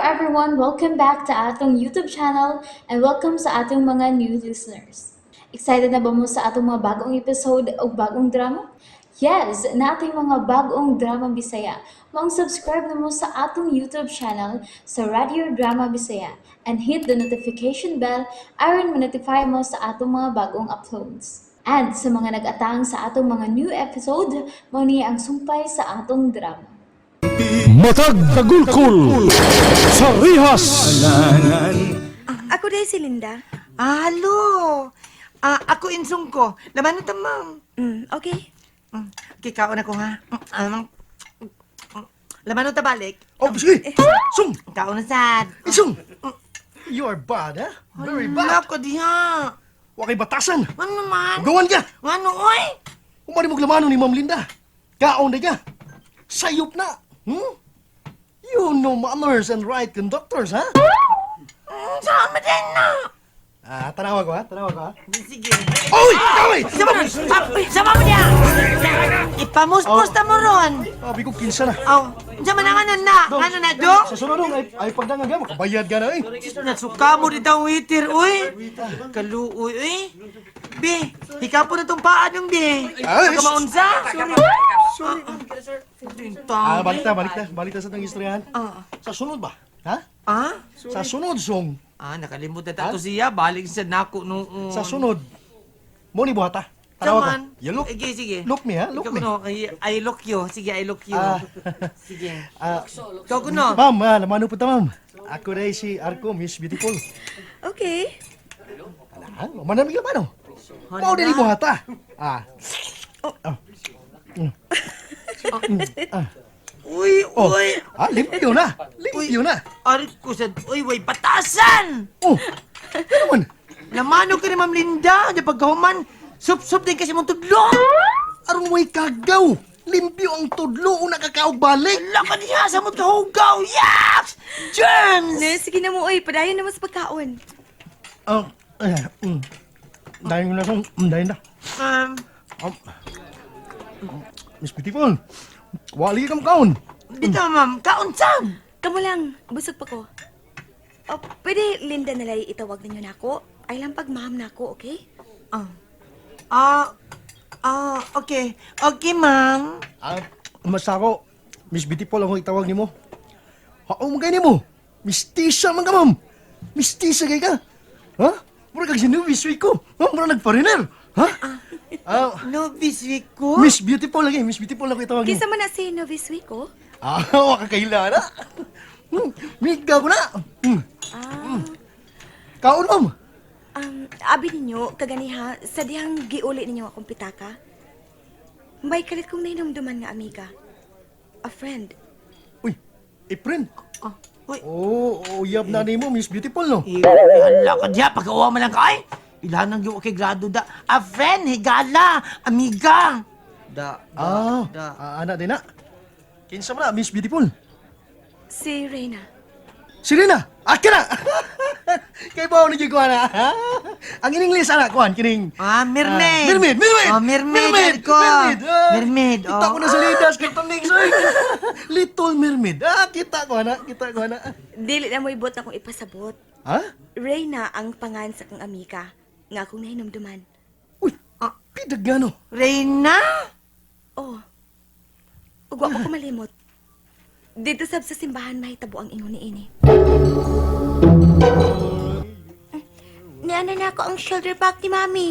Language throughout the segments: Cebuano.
everyone! Welcome back to atong YouTube channel and welcome sa atong mga new listeners. Excited na ba mo sa atong mga bagong episode o bagong drama? Yes, naa tay mga bagong drama Bisaya. Maong subscribe na mo sa atong YouTube channel sa Radio Drama Bisaya and hit the notification bell aron ma-notify mo sa atong mga bagong uploads. And sa mga nag-atang sa atong mga new episode, mao ni ang sumpay sa atong drama. Matag Kagulkul sa Rihas. Ako dahil si Linda. Ah, hello. Ah, ako insong ko. Laman na tamang. Okay. Okay, kaon ako ha. Laman na tabalik. Oh, sige! Sung! Kaon na sad. Isung! You are bad, ha? Very bad. Wala ko diha. Wa kay batasan. Ano man? Gawan ka! Ano, oy? Umari mo lamano ni Ma'am Linda. Kaon na ka. Sayop na. You know manners and right conductors, ha? Saan mo din na? Ah, tanawa ko, ha? Tanawa ko, ha? Sige. Oy! Oy! Sama mo! Sama mo niya! Ipamuspos ta mo ron. Sabi ko, kinsa na. Aw, sama na nga na. Ano na, do? Sa sunod, dong, ay pagdangag ka, makabayad ka na, eh. Nasuka mo dito ang waiter, uy. Kaluoy, uy. Be, hikapo na tong paa niyong be. Ay, Pagkamaunsa. Sorry. Sorry. Ah, balik ta, balik ta. Balik ta sa itong istoryahan. Sa sunod ba? Ha? Ah? Sa sunod, Song. Ah, nakalimutan ta to siya. Balik sa nako noon. Sa sunod, mo ni buhata. Tanawa ko. Saman. You look. Sige, sige. Look me, ha? Look Ikaw me. kuno. I look you. Sige, I look you. Ah. Sige. Ah, Ikaw kuno. ma'am, ah, lamano po ta, ma'am. Ako rin si Arco, Miss Beautiful. Okay. Ah, manamig lamano. Mao din ni buhata. Ah. Oh. Uy, Oh. uy. Ah, limpyo na. Limpyo na. Ari ko sa... Uy, way batasan! Oh. Ano man? Lamano ka ni Ma'am Linda. Di pagkahuman, sup-sup din kasi mong tudlo. Aron way kagaw. Limpyo ang tudlo o nakakaog balik. Wala ka niya sa mong kahugaw. Yaks! Germs! Ne, sige na mo, oy. Padayon na mo sa pagkaon. Ah, eh. Dahil ko na song, dahil na. Miss Beautiful. Wali ka kaon. Dito, ma'am. Kaunsan! Kamo lang, busog pa ko. O, pwede Linda na lang itawag ninyo na ako. Ay lang pag ma'am na ako, okay? Ah. Ah, ah, okay. Okay, ma'am. Ah, basta ako, Miss Beautiful ako itawag nimo. Hao man kay nimo. Mistisa man ka, ma'am. Mistisa kay ka. Ha? Mura kag sinubi ko. Ha? Mura nagpariner. Ha? Ah, Novice week ko? Miss Beautiful lagi, Miss Beautiful ako itawag nimo. Kinsa man na si Novice Wico? Ah, wa ka kaila na. Miga ko na. Ah, Kaon, ma'am. abi ninyo, kaganiha, sa dihang giuli ninyo akong pitaka. May kalit kong nahinumduman nga amiga. A friend. Uy, April. Ah, uy. Oh, uyab na nimo, Miss Beautiful, no? Eh, hala ka diya, pag-uwa man lang ka, ay! Ilan ang yung kay grado da. A friend, higala, amiga. Da, da, Ah, da. ah, ana din na. Kinsa man na, Miss Beautiful? Si Reyna. Sirena, akin na! Kay ba ni ko ana? Ang in English ana kuan kining Ah, mermaid. Ah, mermaid, mermaid. Oh, mermaid, mermaid, ko. mermaid. Ah, Mermaid, Kita oh. ko na sa lidas karton ning soy. Little Mermaid. Ah, kita ko ana, kita ko ana. Dili na mo ibot akong ipasabot. Ha? Reyna ang pangan sa kang amiga nga akong nahinumduman. Uy, ah, pidagano. Reyna? Oh. Ug wa ko malimot. Dito sab sa simbahan mahitabo ang ingon niini. Niana na ako ang shoulder bag ni Mami.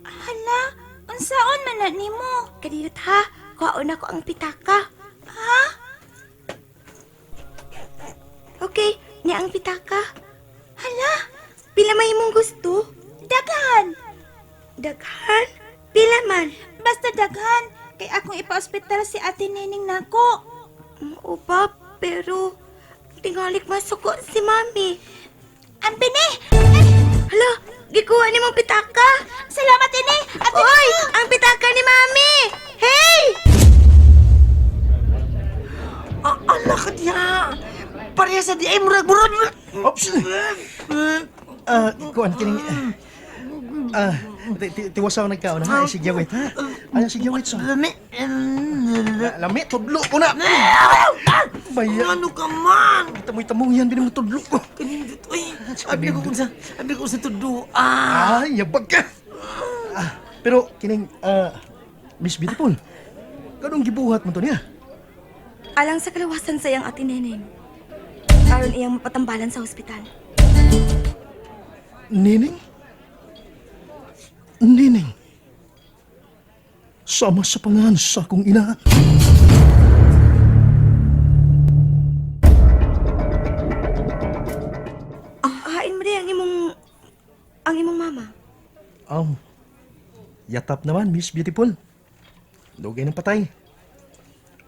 Hala, unsaon man na nimo? Kadiyot ha, kuhaon ako ang pitaka. Ha? Okay, niya ang pitaka. Hala, Pila may imong gusto? daghan. Daghan? Pila man? Basta daghan kay akong ipa-ospital si Ate Nining nako. Oo ba, pero tingalik masuko si Mami. Ambi ni. Hala, gikuha ni mong pitaka. Salamat ini. Ate Oy, ang pitaka ni Mami! Hey! Ah, ala ka diya. Pareha sa di ay murag murag. Oops. Ah, kuan kining Ah, tiwasaw nagkaon ha. Ay, sige, wait ha. Ay, sige, wait so. Lami. Lami, tudlo ko na. Baya. Ano ka man? Tamoy tamong yan, binang tudlo ko. Kanindot, uy. Abi ko kung sa, abi ko sa tudo. Ah. Ay, yabag ka. Ah, pero kining Miss Beautiful. Kanong gibuhat mo to niya? Alang sa kalawasan sa iyang ate Neneng. Aron iyang mapatambalan sa ospital. Nining? Nining. Sama sa pangan sa akong ina. Hain mo di ang imong mama. Yatap naman, Miss Beautiful. Dugay ng patay.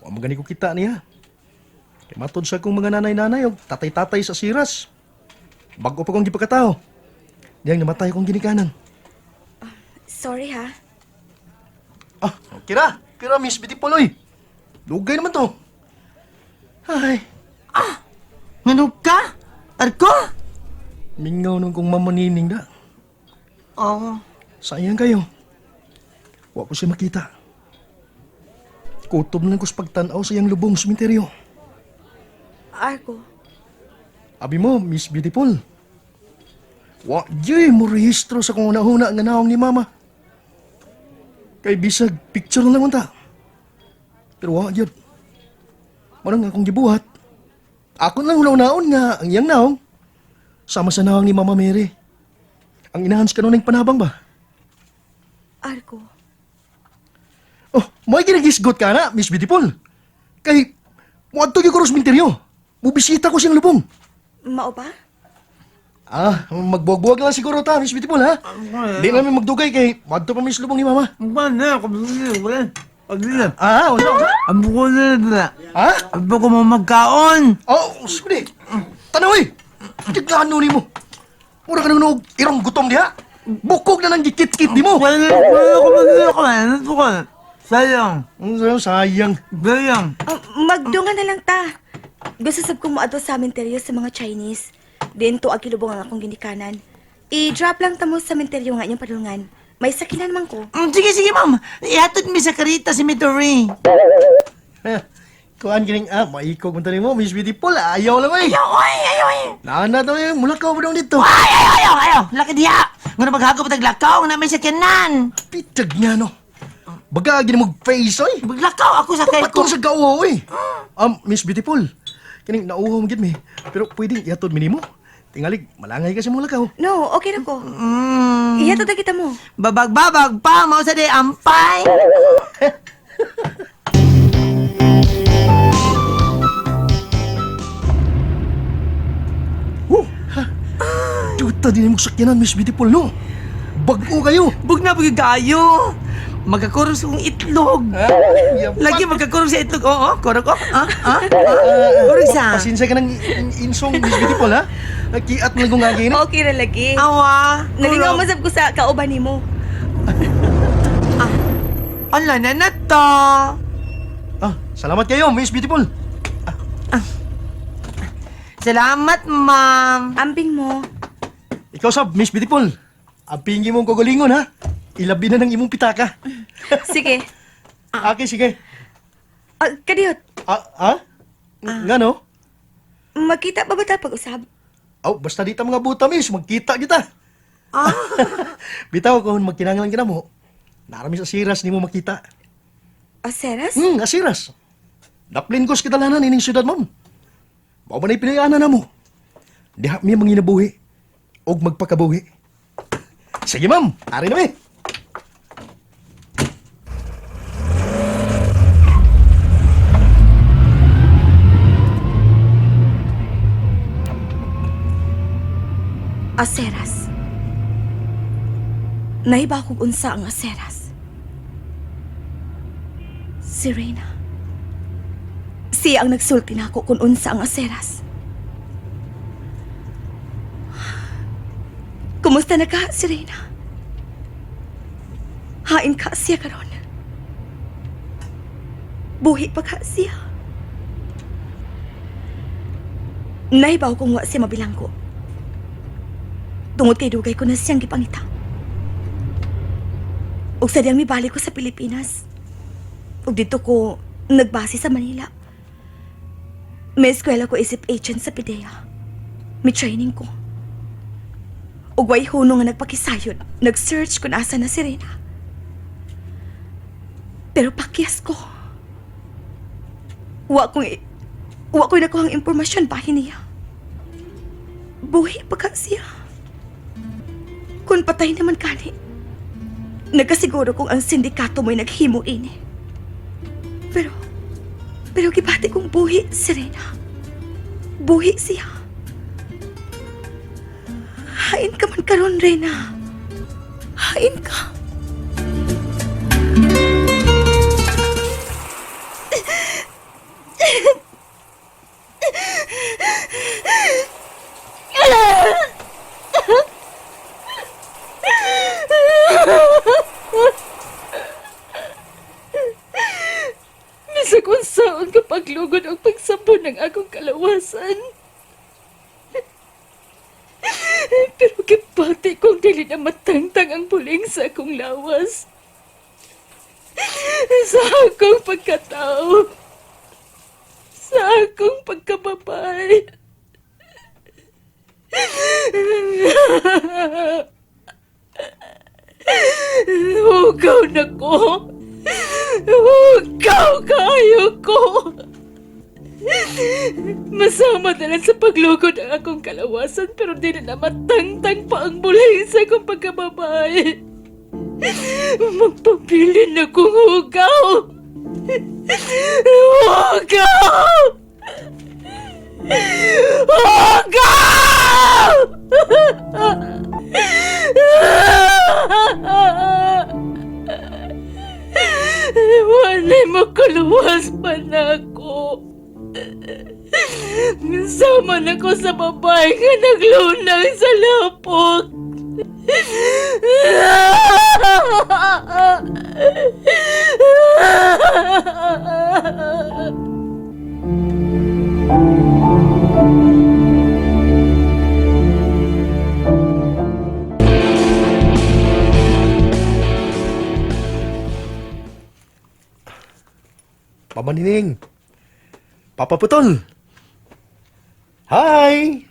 Wa man gani ko kita niya. Kay matod sa akong mga nanay-nanay og tatay-tatay sa siras. Bago pa kong gipakatao. Diyang namatay akong ginikanan. Sorry ha. Ah, kira. Kira, Miss Beautiful, oy. Dugay naman to. Ay, Ngano ka? Arko? mingaw nung kong mamanining na. Oh. Sayang kayo. Wa ko siya makita. Kutob na lang ko sa pagtanaw sa iyang lubong sementeryo. Arko, Abi mo, Miss Beautiful. Wa gyud mo rehistro sa kung una-una nga naong ni Mama. Kay bisag picture na lang unta. Pero wa gyud. Mao nga akong gibuhat. Ako na lang una-unaon nga ang iyang naong sama sa naong ni Mama Mary. Ang inahan sa kanunay panabang ba? Arko. Oh, mo'y ginagisgot ka na, Miss Beautiful. Kay, muadto gyud ko ro sa sementeryo. Mubisita ko siyang lubong. Mao ba? Ah, magbuwag-buwag lang siguro ta, Miss Beautiful, ha? Di namin magdugay kay muadto pa Miss Lubong ni Mama. Ah, wala, wala. Ha? Abo ko mo magkaon. Oh, sorry. Tanaw, eh. Tiglano ni mo. Mura ka nang irong gutom diha. Bukog na lang gikit-kit di mo. Wala ko magkaon. Sayang. Ang sayang, sayang. Sayang. Ah, magdungan na lang ta. Gusto sab kong moadto sa sementeryo sa mga Chinese. Dinto ang kilubong ang akong ginikanan. I-drop lang ta mo sa sementeryo nga inyong padulngan. May sakinan man ko. Sige, sige, ma'am. Ihatod mi sa Karita Cemetery. Eh, kuan kining maikog man tani mo, Miss Beautiful. Ayaw lang eh. Ayaw, ay, ayaw, ay. Nana daw eh, mula ka ba daw dito? Ay, ayaw, ayaw, ayaw. Laki diha. Nga maghagop taglakaw na may sakyanan. Pitag nga no. Baga gini mo face oy. Maglakaw ako sa kay ko. Patong sa gawa oy. Miss Beautiful. Kining nauhaw mo gid mi. Pero pwedeng ihatod mi nimo. Tingalig malangay kasi mo lakaw. No, okay na ko. Ihatod na kita mo. Babag-babag pa, mao sa di ampay. Oh. Duta din mo sakyanan Miss Beautiful no. Bag-o kayo. Bug na bug kayo. Magkakurog sa kong itlog. Lagi magkakurog sa itlog. Oo, kurog ko. Ah, ah, ah. Kurog sa. Pasensya ka ng insong Miss Beautiful ha. Nakiat mo lang kung gagawin. Okay ra lagi. Awa. Nalingaw kurog. man sab ko sa kauban nimo. Ala na na to. Ah, salamat kayo Miss Beautiful. Salamat, ma'am. Ambing mo. Ikaw sab Miss Beautiful. Ang pingi mong kagalingon ha. Ilabi na ng imong pitaka. Sige. Okay, sige. Ah, kadiyot, Ah, ah? Nga no? magkita pa ba ta pag-usab? Oh, basta dito mga buta, miss. Magkita kita. Ah. Bitaw, kung magkinanglan ka na mo, narami sa siras ni mo makita. Aseras? Asiras. Daplin ko sa kitalanan ining syudad, ma'am. Mao ba na'y pinayanan na mo? Diha mi manginabuhi og magpakabuhi. Sige, ma'am. Ari na mi. Aseras. Naiba kog unsa ang aseras. Si Reyna. Siya ang nagsulti nako kung unsa ang aseras. Kumusta na ka, si Reyna? Hain ka siya karon. Buhi pa ka siya. Naibaw kong wa siya mabilangko. Tungod kay dugay ko na siyang gipangita. Ug sa diyang mibalik ko sa Pilipinas. Ug dito ko nagbase sa Manila. May eskwela ko isip agent sa PIDEA. May training ko. Ug way huno nga nagpakisayod, nag-search kung asa na si Reyna. Pero pakyas ko. Wa ko nakuhang impormasyon bahin niya. Buhi pa ka siya. Kung patay naman kani, nagkasiguro kung ang sindikato mo'y naghimo ini. Pero gibati kong buhi si Reyna. Buhi siya. Hain ka man karon, Reyna. Hain ka. Bisag unsaon ka paglugod og pagsabon ng akong kalawasan. Pero gibati kong dili na matangtang ang buling sa akong lawas. Sa akong pagkatao. Sa akong pagkababae. Hugaw na ko. Hugaw kayo ko. Masama na lang sa paglugod ang akong kalawasan pero di na matangtang pa ang buhay sa akong pagkababae. Magpabilin akong hugaw! Hugaw! Hugaw! Wala mo kuluwas pa na ako. Sama na ko sa babae nga naglunang sa lapok. Papa Nining. Papa Putol. Hi!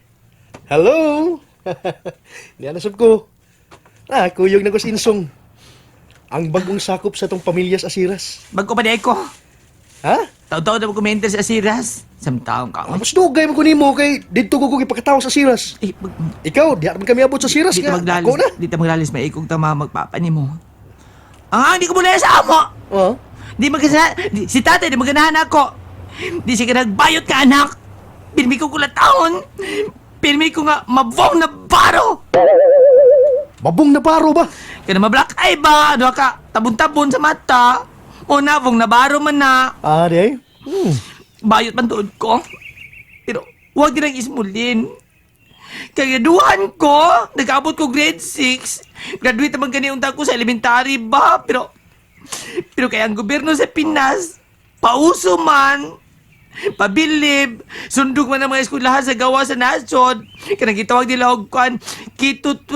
Hello! Niya nasab ko. Ah, kuyog na ko si Insong. Ang bagong sakop sa tong pamilya sa Asiras. Bago pa di ko. Ha? Taw-taw na mag-komenter sa Asiras. Samtaong ka. Ah, mas dugay man ko nimo kay didto ko ko gipakatawo sa Asiras. Eh, mag, Ikaw, diha man kami abot sa Asiras di ta nga. maglalis. Ako na. Di ta maglalis. May ikog tama magpapa ni mo. Ah, hindi ko muna sa amo. Oh. Di magkasa... Di, si tatay, di maganahan ako. Di siya ka nagbayot ka, anak. Pirmi ko kula taon. Pirmi ko nga mabong na baro. Babong na paro ba? Kana ma-black eye ba? Duha ka tabon-tabon sa mata. O nabong na baro man na. Ah, di ay. Bayot man tuod ko. Pero huwag din ang ismulin. Kaya duhan ko, nag-abot ko grade 6. Graduate naman gani unta ko sa elementary ba? Pero kaya ang gobyerno sa Pinas, pauso man, pabilib, sundog man ang mga eskwelahan sa gawa sa nasod, kanang gitawag nila og kuan, K-12,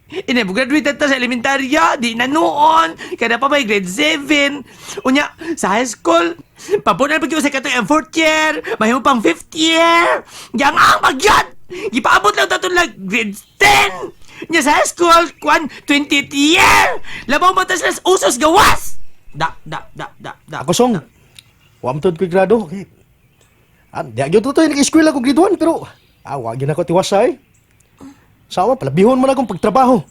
Ine, graduate na ta sa elementarya, di na noon, kada pa may grade 7. Unya, sa high school, papunan pa sa katong ang fourth year, mahimo pang fifth year. Yang ang magyad! Gipaabot lang tato lang grade 10! Nya sa high school, kuan, 20th year! Labaw man ta sila sa usos gawas! Da, da, da, da, da. Ako song. Wa man tuod ko'y grado. Okay. Ah, di gyud to nag-eskwela ko grade 1 pero ah, wa gyud ako tiwasay. Sawa palabihon man akong pagtrabaho.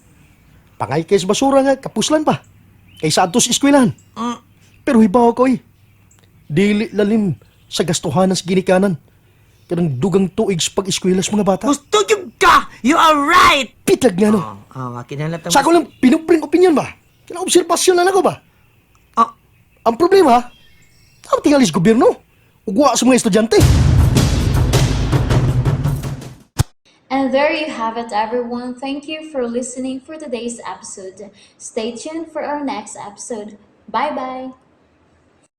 Pangay kay sa basura nga kapuslan pa. Kay sa adto sa eskwelahan. Pero hibaw ko eh. Dili lalim sa gastuhanan sa ginikanan. Kanang dugang tuig sa pag-eskwela sa mga bata. Gusto gyud ka! You are right! Pitag nga no. Ah, kinahanglan ta. Sa ako lang pinubring opinion ba? Kanang obserbasyon lang ako ba? Ah, Ang problema, ang tingalis gobyerno. Ugwa sa mga estudyante. And there you have it, everyone. Thank you for listening for today's episode. Stay tuned for our next episode. Bye bye.